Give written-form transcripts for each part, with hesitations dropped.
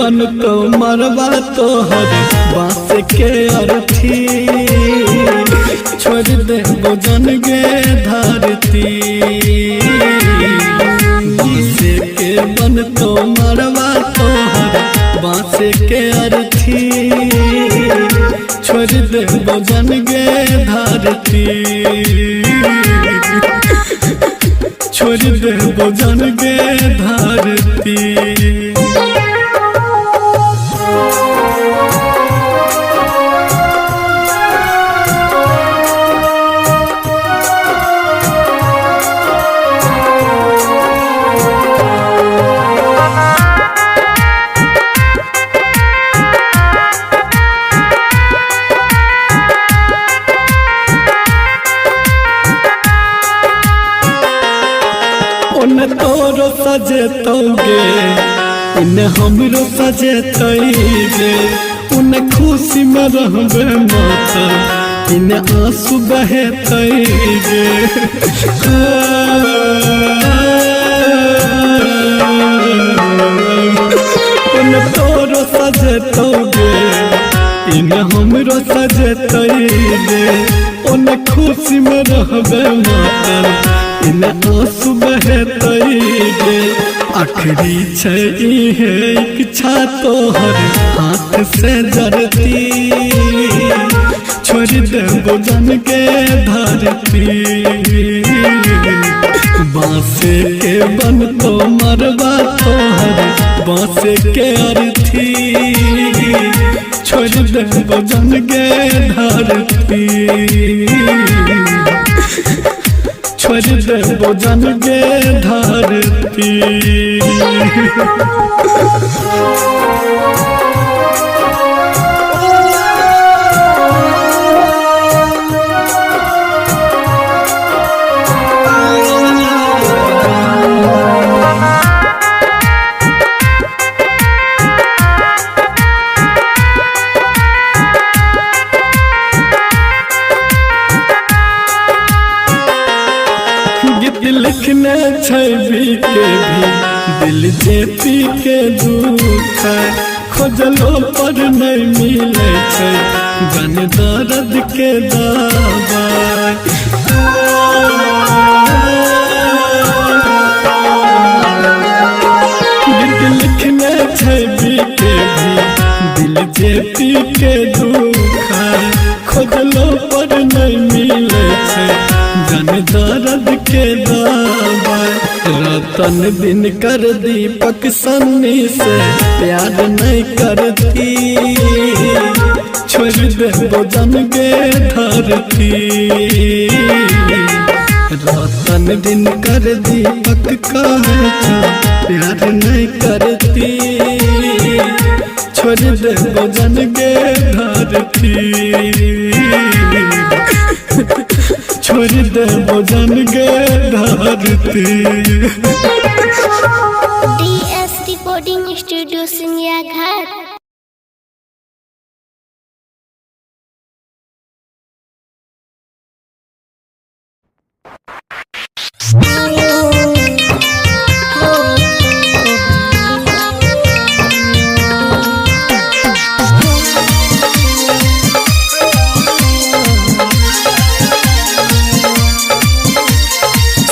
बनतो मरवा तोहर बांस के अर्थी, छोड़ दे जन गे धरती। बांस के बनतो मरवा तोहर बांस के अर्थी, छोड़ दे जन गे धरती, छोड़ दे जन गे धरती। उन तोरो सजेतौगे इन हमरो सजेतैगे, उन खुशी में रहबे माता इन आंसू बहेतैगे। उन तोरो सजेतौगे इन हमरो सजेतैगे, उन खुशी में रहबे माता इन आंसू बहेतैगे। आखिरी छै इहे इच्छा तोहर हाथ से जरती, छोड़ देबो जन के धरती। बांस के बनतो मरवा तोहर बांस के अर्थी, छोड़ देबो जन के धरती, छोड़ देबो जन गे धरती। गीत लिखने छै भी के भी दिल जे पी के दुख, खोजलो पर नहीं मिले छै जन दर्द के दवा। गीत लिखने छै भी के भी दिल जे पी के दुख, खोजलो पर नहीं मिले छै जन दर्द के दवा। रतन दिन कर दीपक सन्नी से प्यार नहीं करती, छोड़ देबो जन गे धरती। रतन दिन कर दीपक कहे छौ प्यार नहीं करती, छोड़ देबो जन गे धरती, छोड़ देबो जन गे धरती। DS recording studio Singhiya Ghat.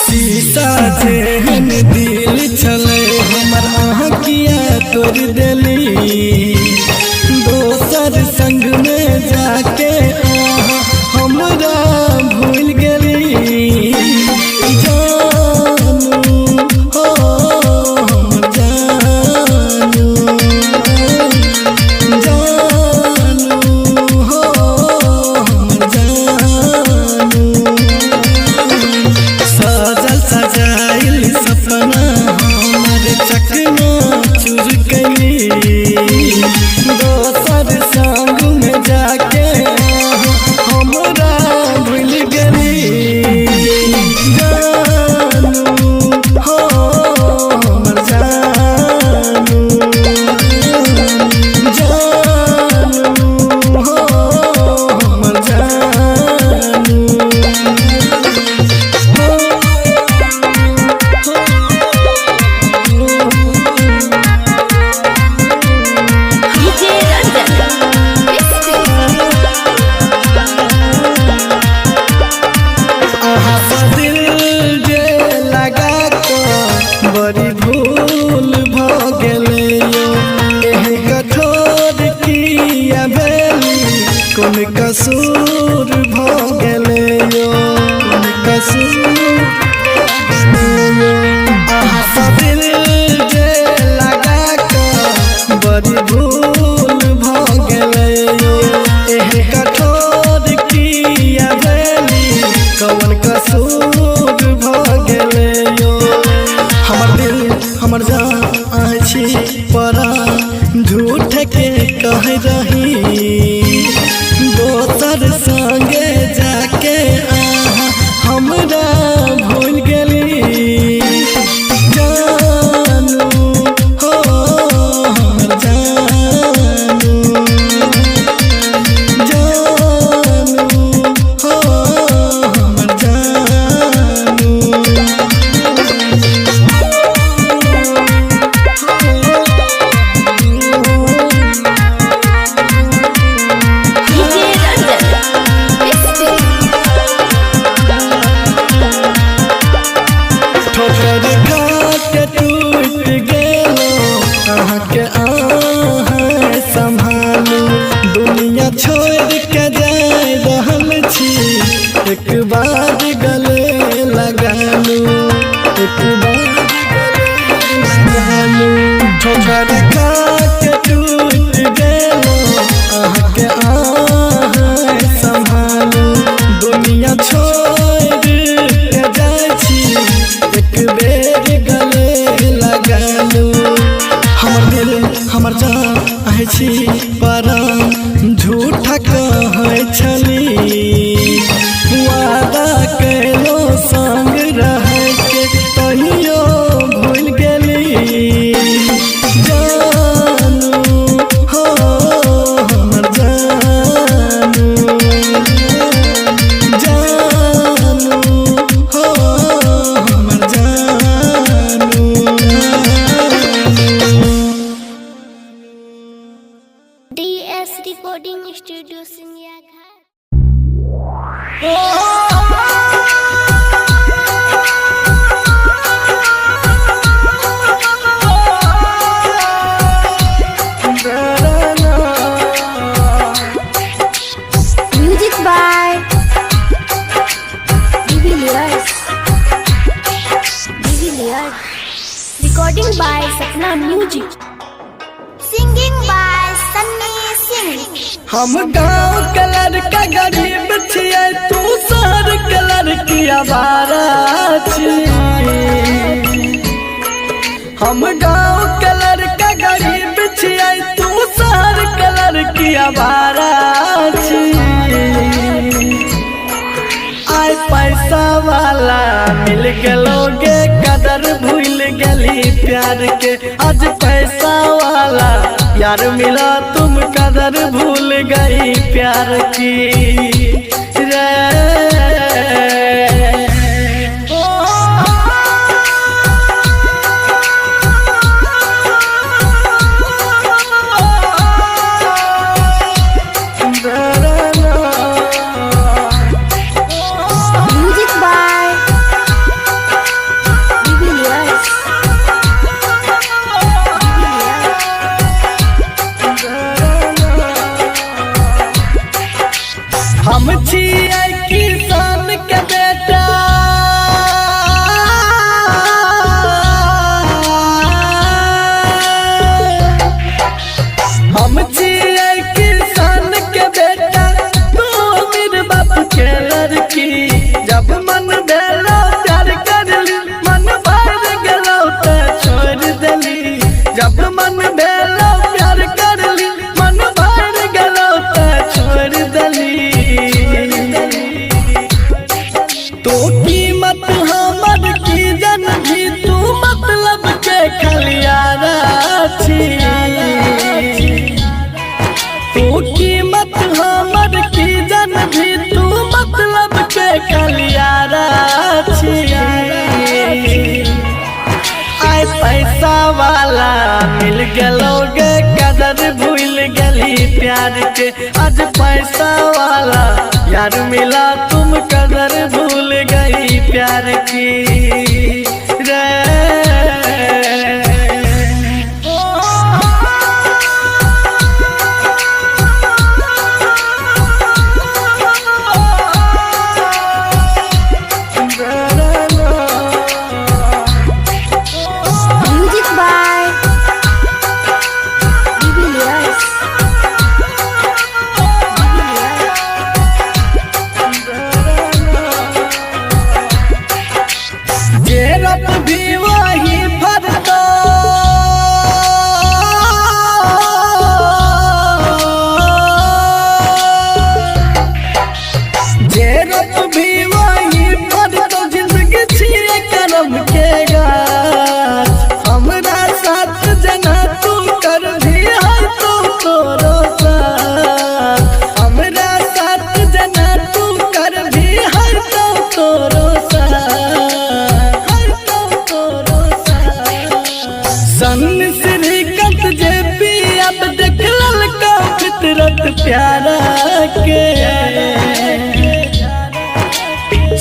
शीशा जेहन दिल छलै हमर अहाँ किया तोड़ देली, दोसर संग में जाके अहाँ हमरा भूल गेली। जानू हो हम जानू, जानू हो हम जानू, सजल सजाइल सपना हमर चकना चूर कैली। दिल जे लगा के बड़ी भूल भ गेलै यो। एहन कठोर किया भेली, कोन कसूर भ गेलै यो, कोन कसूर। अहाँ सँ दिल जे लगा के बड़ी भूल भ गेलै यो। एहन कठोर किया भेली, कौन कसूर भ गेलै यो। हमर दिल हमर जान अहाँ छी परा, झूठ के कह रही दोसर संगे जाके अहाँ हमरा भूल गेली। जानू हो हमर जानू, जानू हो हमर जानू। DJ Ranjan Misty. ठोकर खा के टूट गेलो, अहाँके अहाँ सम्हालू। दुनिया छोड़ के जाय रहल छी, एक बार गले लगालू, एक बार गले लगालू। ठोकर खा के टूट गेलो, अहाँके अहाँ सम्हालू। दुनिया छोड़ के जाइ छी, एक बेर गले लगालू। हमर दिल हमर जान अहाँ छी परान, झूठा कहै छली वादा कैलो संग रहके, तहियो भूल गेली। जानू हो हमर जानू, जानू हो हमर जानू। DS recording studio Singhiya Ghat. Music by De Villiers. De Villiers. Recording by Sapna Music. Singing by Sunny Singh. हम गांव के लड़का गरीब छियै, तू शहर के लड़की आवारा छी। हम गांव के लड़का गरीब छियै, तू शहर के लड़की आवारा छी। आइ पैसा वाला मिल गेलोगे, कदर भूल गेली प्यार के। आज पैसा वाला यार मिला, तुम कदर भूल गई प्यार की रे। ओ, Music by De Villiers. De Villiers. हम छियै किसान के बेटा, हम छियै किसान के बेटा, तू अमीर बाप के लड़की। जब मन भेलो प्यार करली, मन भर गेलो तऽ छोड़ देली। जब मन भेलो प्यार करली, मन भर गेलो तऽ छोड़ देली। तो कीमत हमर की जन भी, तू मतलब के खलियारा छी। तू कीमत हमर की जन भी, तू मतलब के खलियारा छी। आइ पैसा वाला मिल गेलोगे, कदर भूल गेली गई प्यार के। आज पैसा वाला यार मिला तुम कदर भूल गई प्यार की रे। Music by de Villiers. जेरत भी वही फरता जेरत भी वही फरता जिंदगी छिए करम के गाछ। हमरा साथ जना तू कर भी है तू तोरो साथ। हमरा साथ जना तू कर भी है तू तोरो साथ। है तू तोरो साथ। सन श्रीकंत जे पी अब देख ललका फितरत प्यारा के।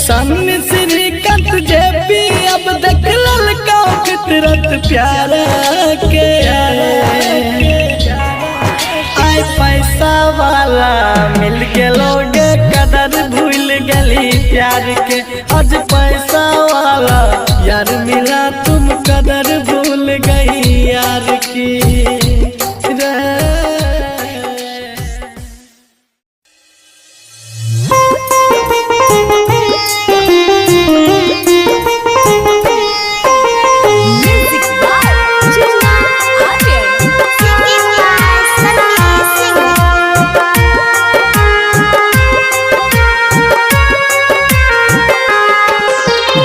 सन श्रीकंत जे पी अब देख ललका फितरत प्यारा के। आय पैसा वाला मिल गेलो गे कदर भूल गली प्यार के। आज पैसा वाला यार मिला तुम कदर भूल गई यार की रे। Music by Chuna Aryan. Singing by Sunny Singh.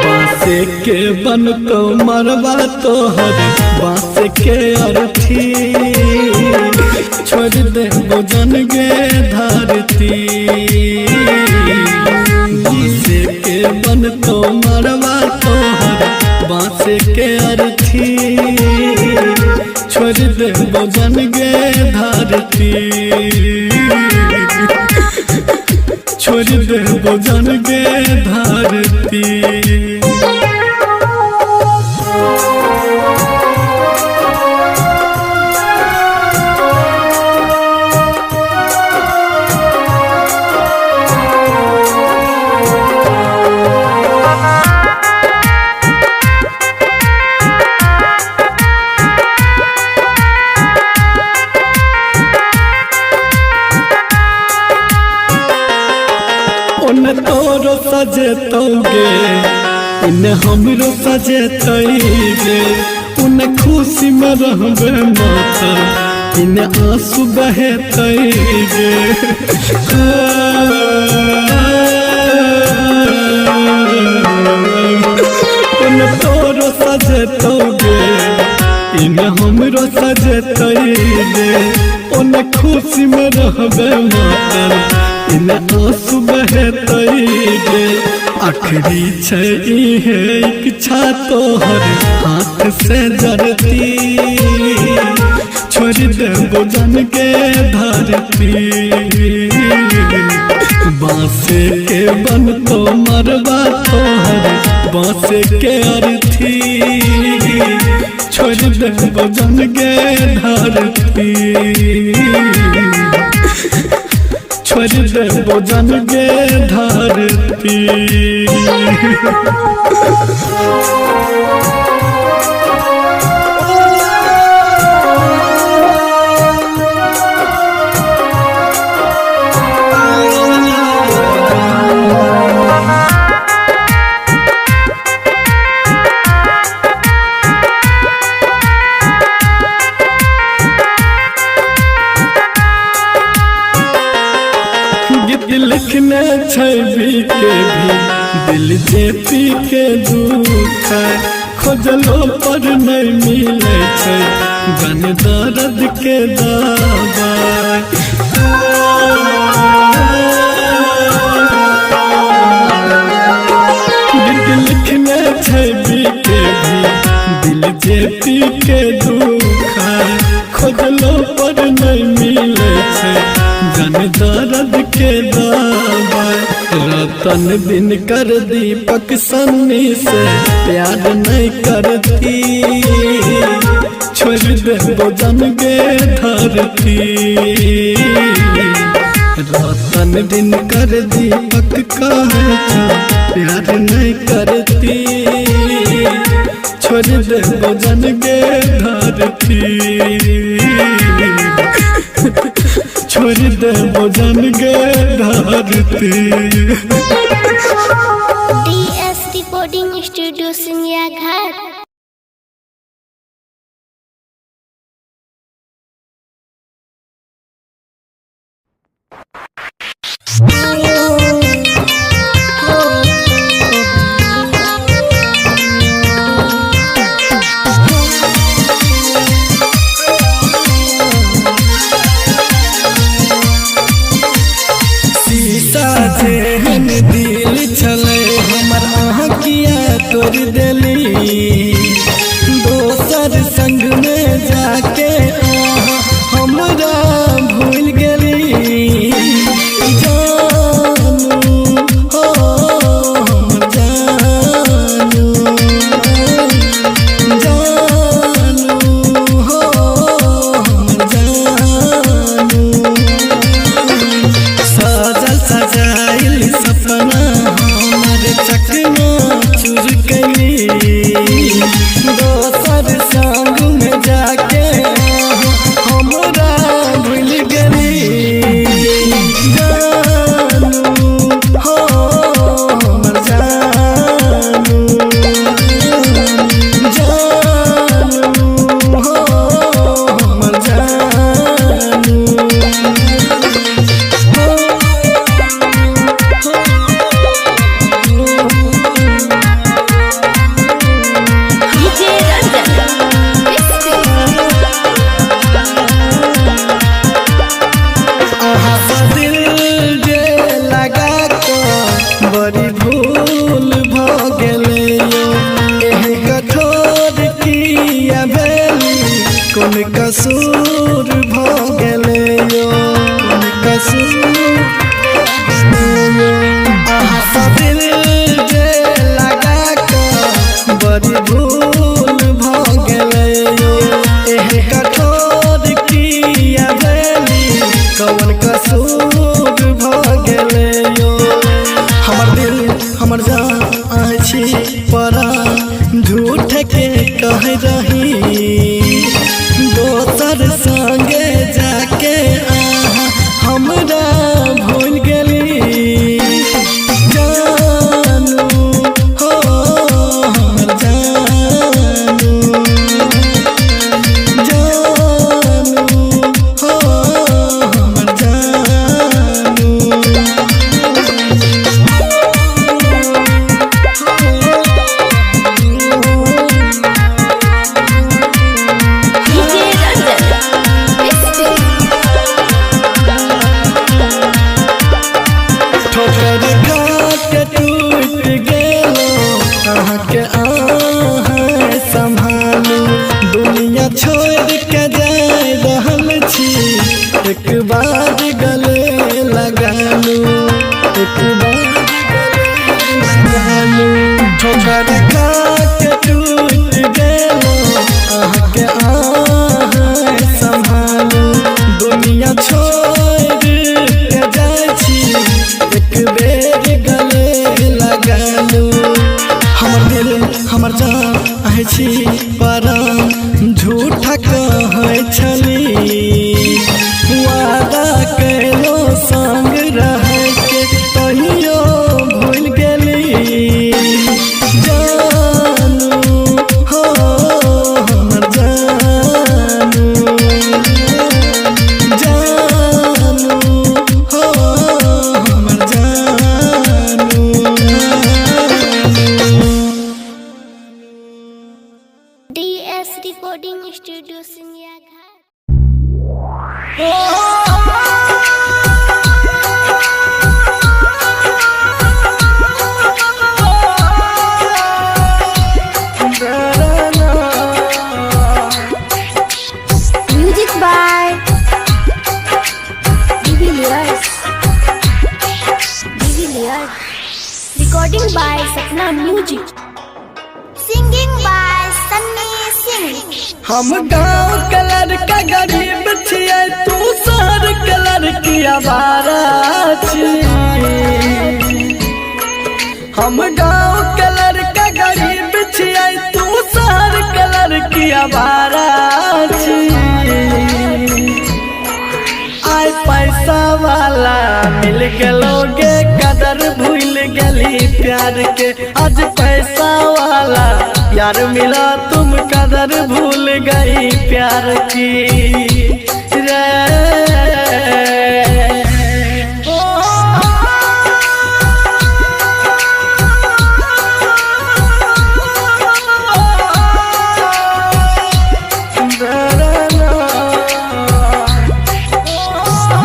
बांसे के बन तो मरवा तोहर बांस के अर्थी छोड़ दे जन गे धरती। बांसे के बन तो मरवा तोहर बांस के अर्थी छोड़ दे जन गे धरती। छोड़ दे जन गे धरती। उन तोरो सजेतोगे इन हमरो सजेतैगे। उन खुशी में रहबे माता इन आंसू बहेतैगे। उन तोरो सजेतोगे इन हमरो सजेतैगे। उन खुशी में रहबे माता इन आंसू बहेतैगे। आखिरी छै इहे इच्छा तोहर हाथ से जरती छोड़ देबो जन के धरती। बांसे के बन तो मरवा तोहर बांस के अर्थी छोड़ देबो जन के धरती। छोड़ देबो जन गे धरती। गीत लिखने छै भी के भी दिल जे पी के दुख खोजलो पर नहीं मिले छै गन दर्द के दवाई। गीत लिखने छै भी के भी दिल जे पी के दुख खोजलो पर नहीं मिले। के दबाए। रतन दिन कर दीपक सन्नी से प्यार नहीं करती, छोड़ देबो जन गे धरती। रतन दिन कर दीपक कहे छौ प्यार नहीं करती, छोड़ देबो जन गे धरती, छोड़ देबो जन गे धरती। DS Recording Studio Singhiaghat. शीशा जेहन दिल छलै हमर अहाँ किया तोड़ देली, दोसर संग में जाके अहाँ हमरा भूल गेली। जानू हो हमर जानू, जानू हो हमर जानू। सजल सजाइल सपना हमर चकना चूर कैली, दोसर संग में जाके हमरा भूल गेली। जानू हो हमर जानू, जानू हो हमर जानू। DJ Ranjan. अहाँ से दिल जे लगा कऽ बड़ी भूल भऽ गेलै यौ, एहन कठोर किया भेली कोन कसूर भऽ गेलै यौ, कोन कसूर। अहाँ से दिल जे लगा कऽ बड़ी भूल भऽ गेलै यौ, एहन कठोर किया भेली कौन कसूर भऽ गेलै यौ। हमर दिल हमर जान अहाँ छी परा, झूठ के कह रही, दोसर संगे जाके अहाँ हमरा भूल गेली। जानू हो हमर जानू, जानू हो हमर जानू। DJ Ranjan. ठोकर खा के टूट गेलो अहाँके अहाँ सम्हालू, दुनिया छोड़ के जाय रहल छी एक बार गले लगालू, एक बार गले लगालू। ठोकर खा के टूट गेलो अहाँके अहाँ सम्हालू, दुनिया छोड़ के जाय छी एक बेर गले लगालू। हमर दिल हमर जान अहाँ छी परान, झूठा कहै छली, वादा कैलो संग रहै के तहियो भूल गेली। जानू हो हमर जानू, जानू हो हमर जानू। DS Recording Studio Singhiaghat. Music by de Villiers. Singing by Sunny Singh. हम गांव के लड़का गरीब छियै, तू शहर के लड़की आवारा छी। हम गांव के लड़का गरीब छियै, तू शहर के लड़की आवारा छी। आइ पैसा वाला मिल गेलोगे, कदर भूल गेली प्यार के। आज पैसा वाला यार मिला, तुम कदर भूल गई प्यार की रे।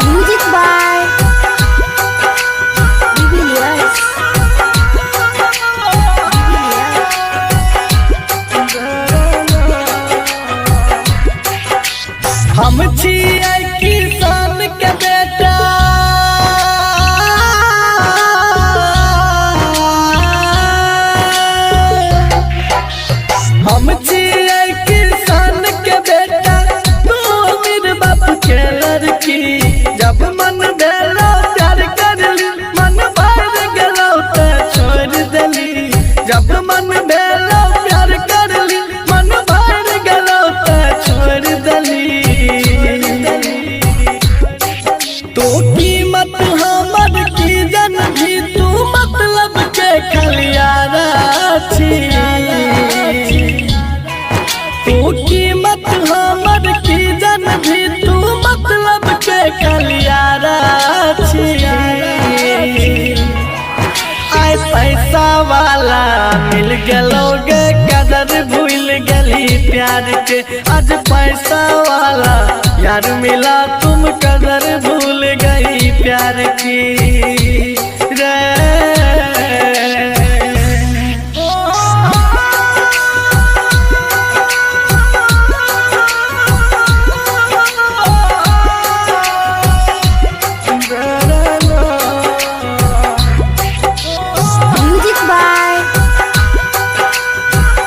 Music by de Villiers. हम छियै किसान के बेटा, हम छियै किसान के बेटा, तू अमीर बाप के लड़की। जब मन भेलो प्यार करली, मन भर गेलो त छोड़ देली। जब मन भेलो प्यार करली, मन भर गेलो त छोड़ देली। तो कीमत हमर की जन भी, तू मतलब के खलियारा छी। तू कीमत हमर की जन भी, तू मतलब के खलियारा छी। आइ पैसा वाला मिल गेलोगे, कदर भूल गेली प्यार के। आज पैसा वाला यार मिला, तुम कदर भूल गई प्यार की रे। Music by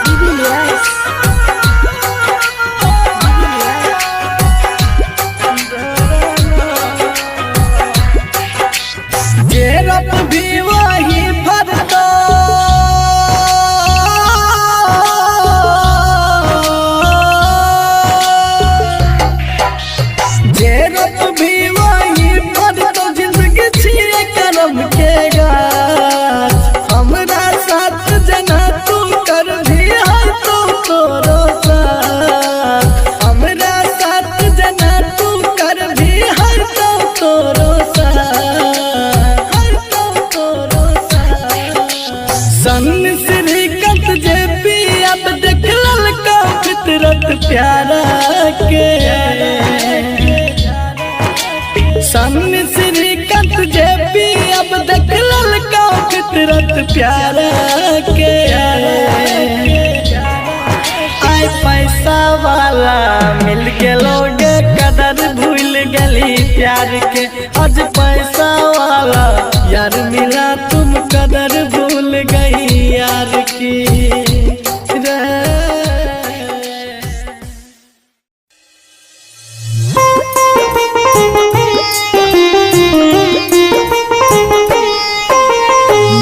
de Villiers. जे रब भी वही फरता, जे रब भी वही फरता, जिंदगी छिए करम के गाछ। हमरा साथ जना तू कर भी है तो तोरो साथ। हमरा साथ जना तू कर भी है तो तोरो साथ, है तो तोरो साथ। सन श्रीकंत जे पी अब देख ललका फितरत प्यारा के। सन श्रीकंत जे पी अब देख ललका फितरत प्यारा के। आइ पैसा वाला मिल गेलोगे, कदर भूल गेली प्यार के। आज पैसा वाला यार मिला, तुम कदर भूल गई यार की रे।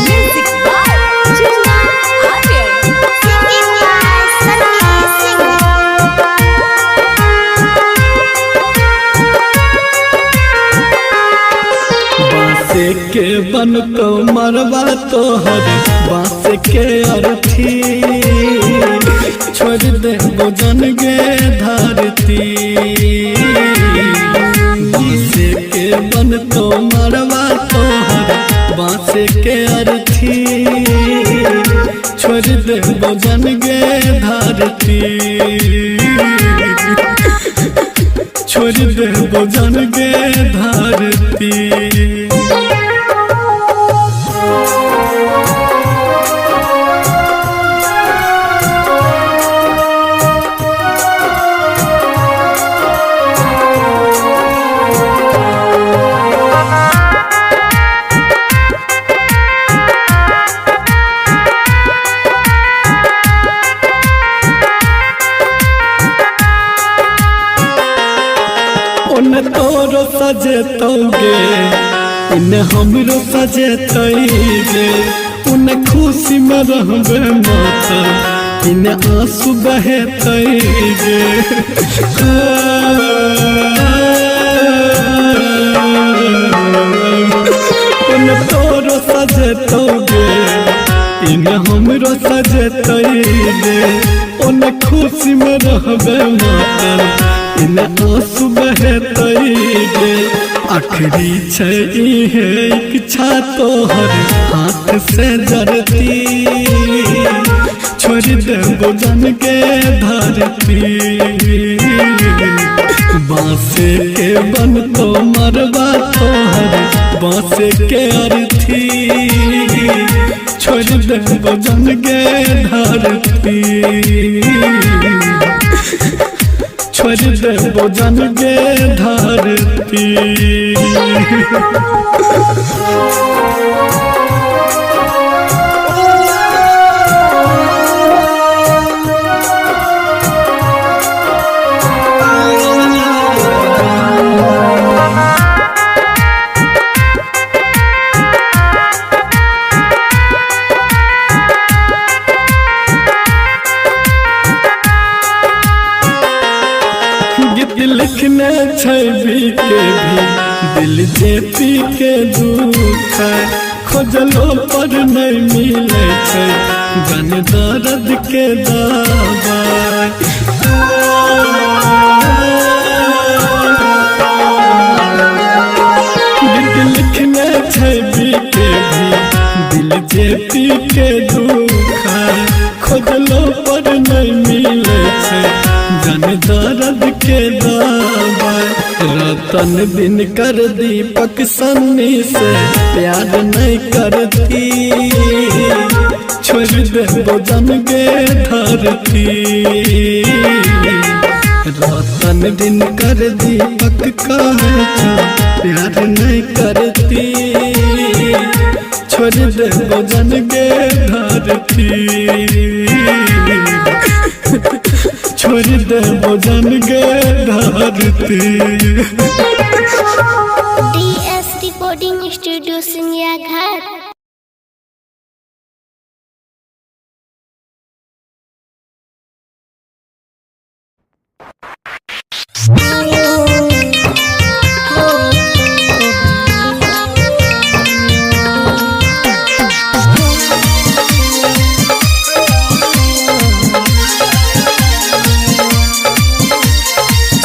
Music by Chitra Aryan. Singing by Sunny Singh. बांस के बन तो मरवा तोहर, बांस के अर्थी छोड़ दे बोजन गे धरती। बांस के बन तो मरवा तोहर, बांस के अर्थी छोड़ दे बोजन गे धरती। छोड़ दे बोजन गे धरती। सजेतौगे इने हमरो सजेतै गे। उन खुशी में रहबे माता इने आंसू बहेतै गे। उन तोरो सजेतौगे इने हमरो सजेतै गे। उन खुशी में रहबे माता इने आंसू बहेतै गे। आखिरी छै इहे इच्छा तोहर हाथ से जरती, छोड़ देबो जन के धरती। बांसे के बनतो मरबा तोहर बांसे के अर्थी, छोड़ देबो जन के धरती। छोड़ देबो जन के धरती। गीत लिखने छै के भी दिल जेपी के दुख, खोजलो पर नहीं मिले छै जन दर्द के दवाई। गीत लिखने छै के भी दिल जेपी के दुख, खोजलो पर नहीं मिले छै जन दर्द के दवाई। रतन दिन कर दीपक सन्नी से प्यार नहीं करती, छोड़ देबो जन के धरती। रतन दिन कर दीपक कहे छौ प्यार नहीं करती, छोड़ देबो जन के धरती। छोड़ देबो जन के धरती। DS recording studio Singhiya Ghat.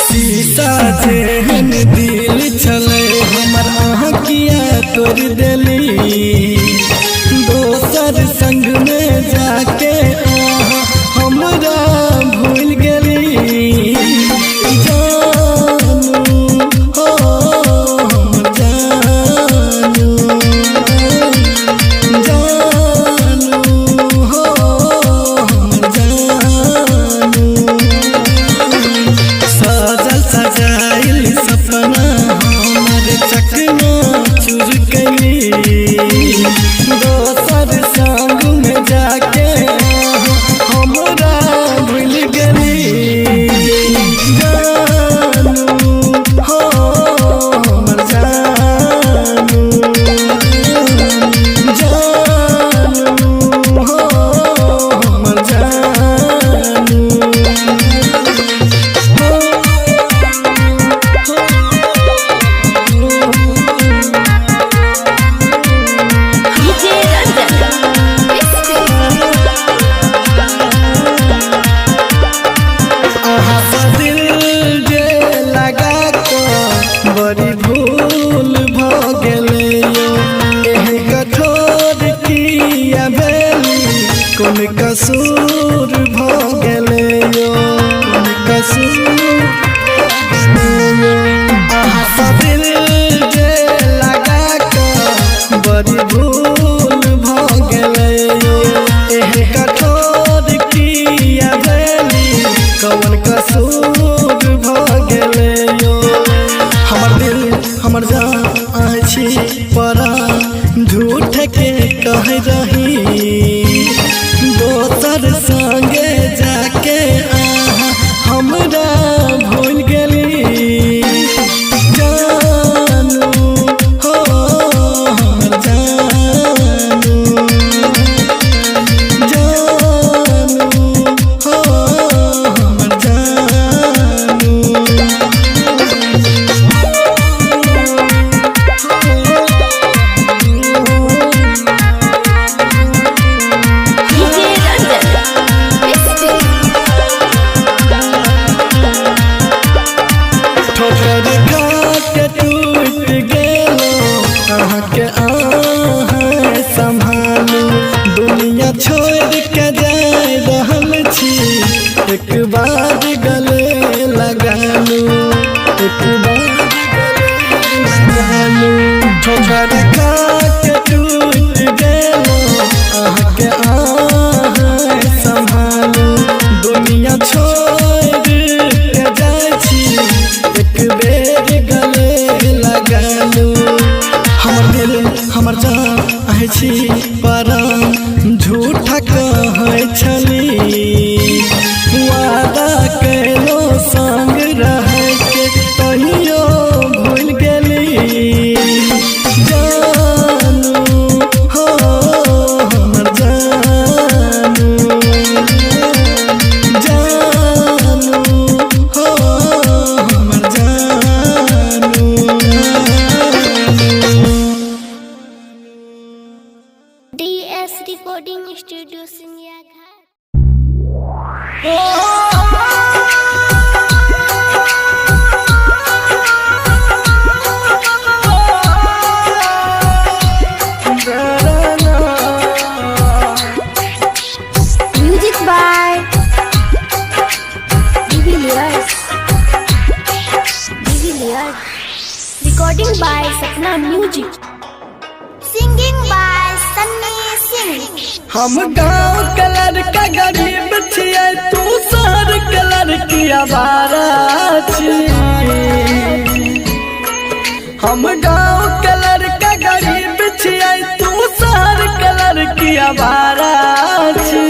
शीशा जेहन दिल छलै हमर अहाँ किया तोड़ देली, दोसर संग में जाके अहाँ हमरा भूल गेली। जानू हो हम जानू, जानू हो हम जानू। सजल सजाइल सपना हमर चकना चूर कैली, रहल छी, एक बार गले लगालू, एक बार गले लगालू। ठोकर खा के टूट गेलो, अहाँके अहाँ संभालू। दुनिया छोड़ के जाइ छी, एक बेर गले लगालू। हमर दिल हमर जान अहाँ छी परान, झूठा कहै छली। वादा कैलो संग रहके, तहियो भूल गेली। जानू हो हमर जानू, जानू हो हमर जानू। DS recording studio Singhiya Ghat. Music by De Villiers. De Villiers. Recording by Sapna music. Singing by Sunny Singh. हम गांव के लड़का गरीब छियै, तू शहर के लड़की आवारा छी। हम गांव के लड़का गरीब छियै, तू शहर के लड़की आवारा छी।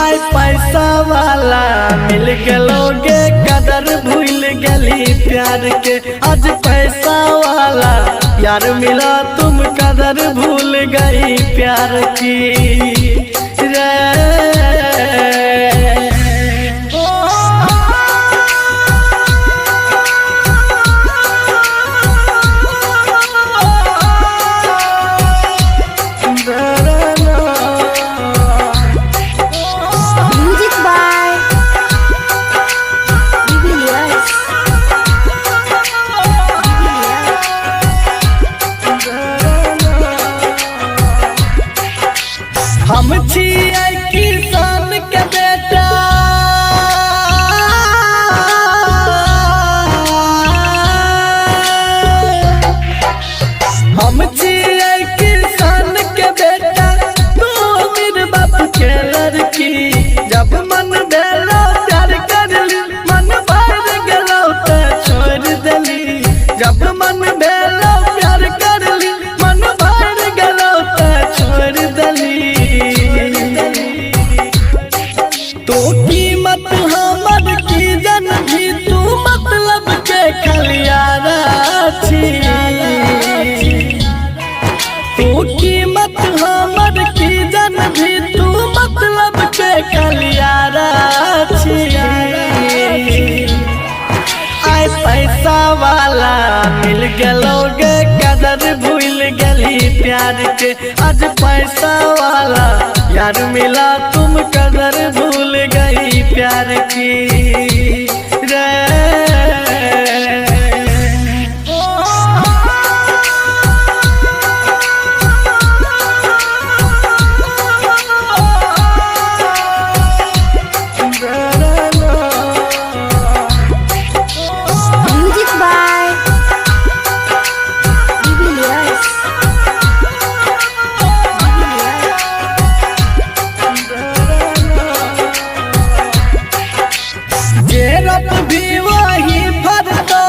आइ पैसा वाला मिल गेलोगे, कदर भूल गेली प्यार के। आज पैसा वाला यार मिला, तुम कदर भूल गई प्यार की रे। Music by De Villiers. हम छियै किसान के बेटा, हम छियै किसान के बेटा, तू अमीर बाप के लड़की। जब मन भेलो प्यार करली, मन भर गेलो त छोड़ देली। जब मन भेलो प्यार करली, मन भर गेलो त छोड़ देली। तो कीमत हमर की जन भी, तू मतलब के खलियारा छी। तू कीमत हमर की जन भी, तू मतलब के खलियारा छी। आइ पैसा वाला मिल गेलोगे, कदर भूल गेली प्यार के। आज पैसा वाला यार मिला, तुम कदर भूल गई प्यार की रे। Music by De Villiers. जे रब भी वही फरता,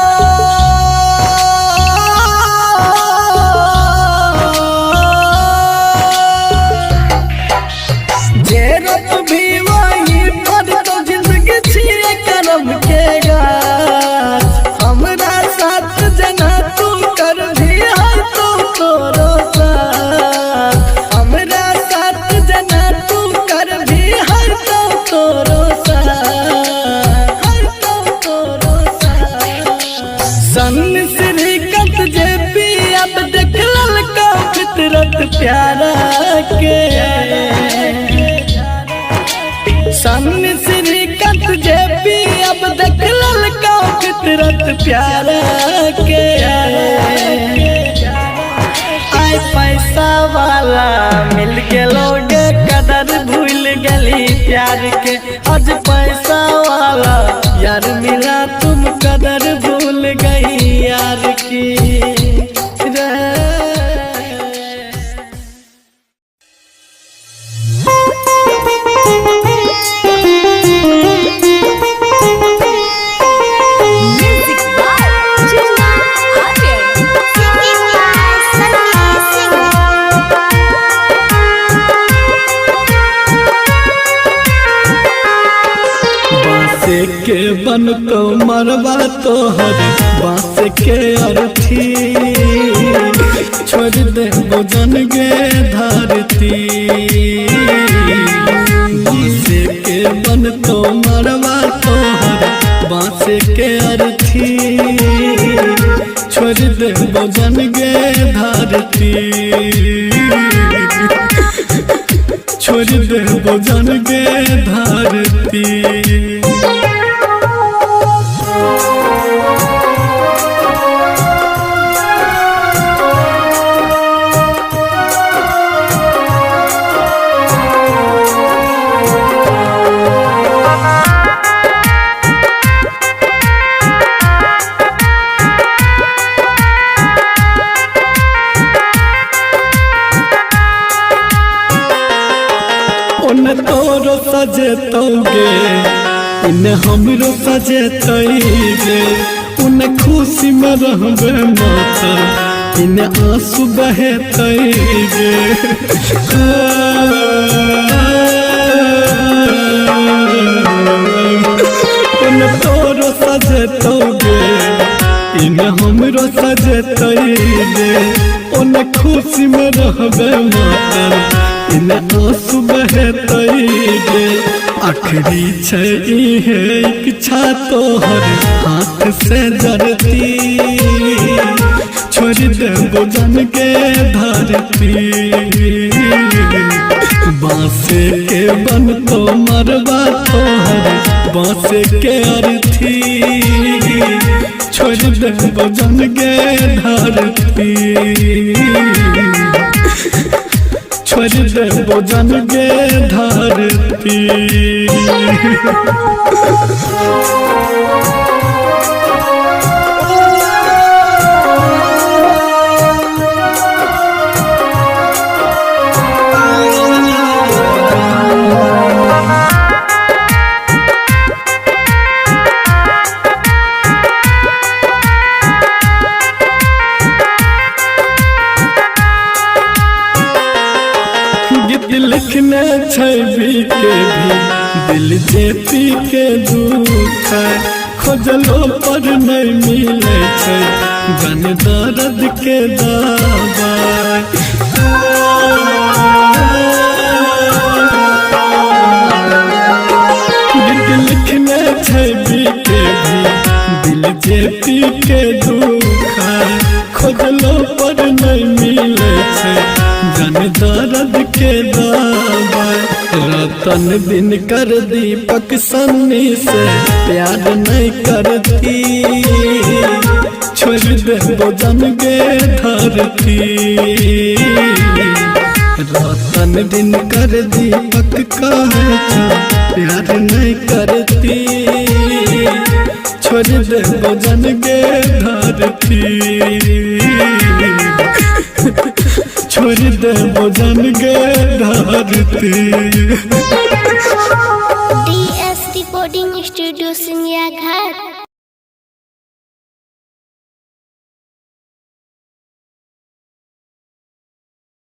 जे रब भी वही फरता, जिंदगी छिए करम के गाछ। हमरा साथ जना तू कर भी है तो तोरो साथ। हमरा साथ जना तू कर भी है तो तोरो साथ, है तो तोरो साथ। सन श्रीकंत जे पी अब देख ललका फितरत प्यारा के। सन श्रीकंत जे पी अब देख ललका फितरत प्यारा के। आइ पैसा वाला मिल गेलोगे, बाँस के बनतो मरवा तोहर बाँस के अर्थी, छोड़ दे जन गे धरती। बाँस के बनतो मरवा तोहर बाँस के अर्थी, छोड़ दे जन गे धरती, छोड़ दे जन गे धरती। उन तोरो सजेतौगे इन हमरो सजेतैगे, उन खुशी में रहबे माता इन आंसू बहेतैगे। उन तोरो सजेतौगे इन हमरो सजेतैगे, उन खुशी में रहबे माता इन आंसू बहेतैगे। आखिरी छै इहे इच्छा तोहर हाथ से जरती, छोड़ देबो जन के धरती। बाँस के बनतो मरवा तोहर बाँस के अर्थी, छोड़ देबो जन के धरती, छोड़ देबो जन गे धरती। गीत लिखने छै भी के भी दिल जे पी के दुख, खोजलो पर नहीं मिले छै जन दर्द के दवा। गीत लिखने छै भी के भी दिल जे पी के दुख, खोजलो पर नहीं मिले छै जन दर्द के दवा। रतन दिन कर दीपक सन्नी से प्यार नहीं करती, छोड़ देबो जन गे धरती। रतन दिन कर दीपक कहे छौ प्यार नहीं करती, छोड़ देबो जन गे धरती, छोड़ देबो जन गे धरती। DS Recording Studio Singhiaghat.